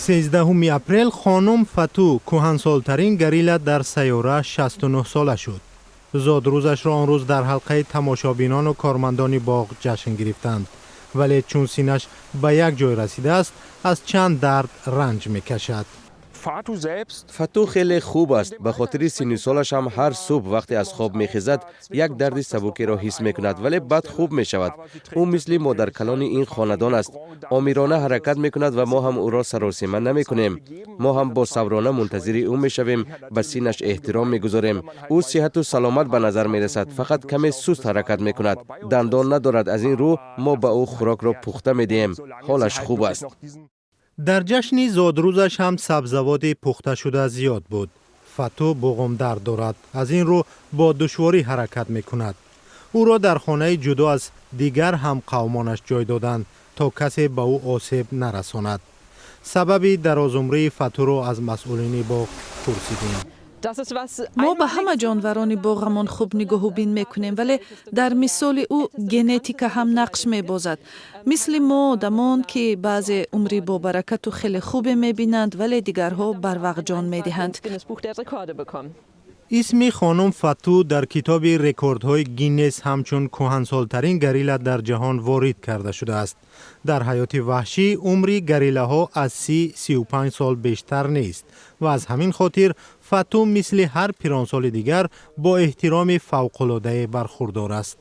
13 апрел хонум Фату, кӯҳансолтарин горилла дар сайёра, 69 сола шуд. Зодрӯзашро он рӯз дар ҳалқаи тамошобинону кормандони боғ ҷашн гирифтанд, вале чун синаш ба як ҷой расидааст, аз чанд дард ранҷ мекашад. Фату хеле хуб аст. Ба хотири синну солаш ҳам ҳар субҳ, вақте аз хоб мехезад, як дарди сабукеро ҳис мекунад, вале баъд хуб мешавад. Ӯ мисли модаркалони ин хонадон аст, омирона ҳаракат мекунад ва мо ҳам ӯро саросима намекунем. Мо ҳам босаброна мунтазири ӯ мешавем, ба синнаш эҳтиром мегузорем. Ӯ сиҳату саломат ба назар мерасад, фақат каме суст ҳаракат мекунад. Дандон надорад, аз ин рӯ мо ба ӯ хӯрокро пухта медиҳем. Ҳолаш хуб аст. Дар ҷашни зодрӯзаш ҳам сабзавоти пухташуда зиёд буд. Фату буғумдард дорад, аз ин рӯ бо душворӣ ҳаракат мекунад. Ӯро дар хонаи ҷудо аз дигар ҳамқавмонаш ҷой доданд, то касе ба ӯ осеб нарасонад. Сабаби дарозумрии Фатуро аз масъулини боғ пурсидем. Мо ба ҳама ҷонварони боғамон хуб нигоҳубин мекунем, вале дар мисоли ӯ генетика ҳам нақш мебозад. Мисли мо, одамон, ки баъзе умри бобаракату хеле хубе мебинанд, вале дигарҳо барвақт ҷон медиҳанд. Исми хонум Фату дар китоби рекордҳои Гиннес ҳамчун кӯҳансолтарин горилла дар ҷаҳон ворид карда шудааст. Дар ҳаёти ваҳшӣ умри гориллаҳо аз 30-35 сол бештар нест ва аз ҳамин хотир Фату мисли ҳар пиронсоли дигар бо эҳтироми фавқулоддае бархурдор аст.